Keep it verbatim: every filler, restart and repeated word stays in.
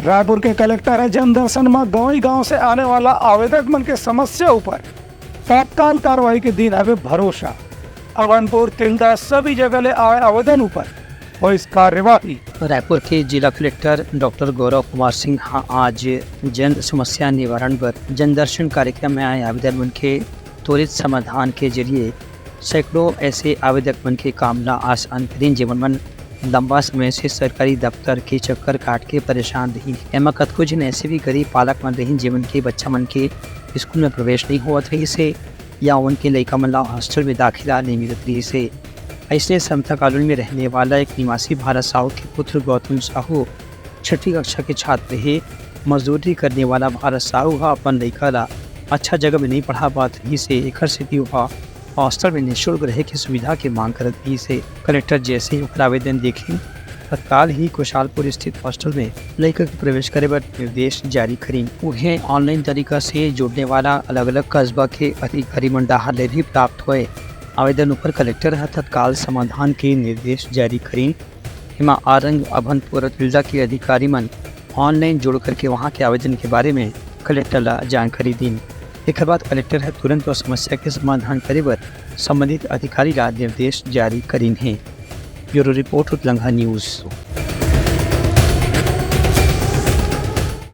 रायपुर के कलेक्टर ह जन दर्शन म गांव-गांव से आने वाला आवेदक मन के समस्या ऊपर तत्काल कार्रवाई के दिन हवे भरोसा। अभनपुर, तिल्दा, सभी जगह ले आए आवेदन ऊपर होइस कार्यवाही। रायपुर के जिला कलेक्टर डॉक्टर गौरव कुमार सिंह ह आज जन समस्या निवारण बर जनदर्शन कार्यक्रम में आए आवेदन मन के त्वरित समाधान के जरिए सैकड़ों ऐसे आवेदक मन के काम ला आसान करिन, जेमन मन लंबा समय से सरकारी दफ्तर के चक्कर काट के परेशान रहिन। एमा कतको झन ऐसे भी गरीब पालक मन रहिन, जेमन के बच्चा मन के स्कूल में प्रवेश नहीं होवत रहिस हे या उनके लइका मन ला हॉस्टल में दाखिला नहीं मिलत रहिस हे। अइसने समता कॉलोनी में रहने वाला एक निवासी भारत साहू के पुत्र गौतम साहू छठी कक्षा के छात्र हे। मजदूरी करने वाला भारत साहू ह अपन लइका ला अच्छा जगह में नहीं पढ़ा पात रहिस हे, एखर सेती ओहा हॉस्टल में निःशुल्क रहे के सुविधा के मांग करत रहिस हे। कलेक्टर जैसे ही ओकर आवेदन देखे, तत्काल ही खुशहालपुर स्थित हॉस्टल में लइका के प्रवेश करे बर निर्देश जारी करिन। उहें ऑनलाइन तरीका से जुड़ने वाला अलग-अलग कस्बा के अधिकारी मन डहार ले भी प्राप्त होए आवेदन ऊपर कलेक्टर ह तत्काल समाधान के निर्देश जारी करिन। एमा आरंग, अभनपुर, तिल्दा के अधिकारी मन ऑनलाइन जुड़ करके वहां के आवेदन के बारे में कलेक्टर ला जानकारी दीन। एकर बाद कलेक्टर ह तुरंत ओ समस्या के समाधान करे बर संबंधित अधिकारी ला निर्देश जारी करिन हे। Bureau report, Utlangha news.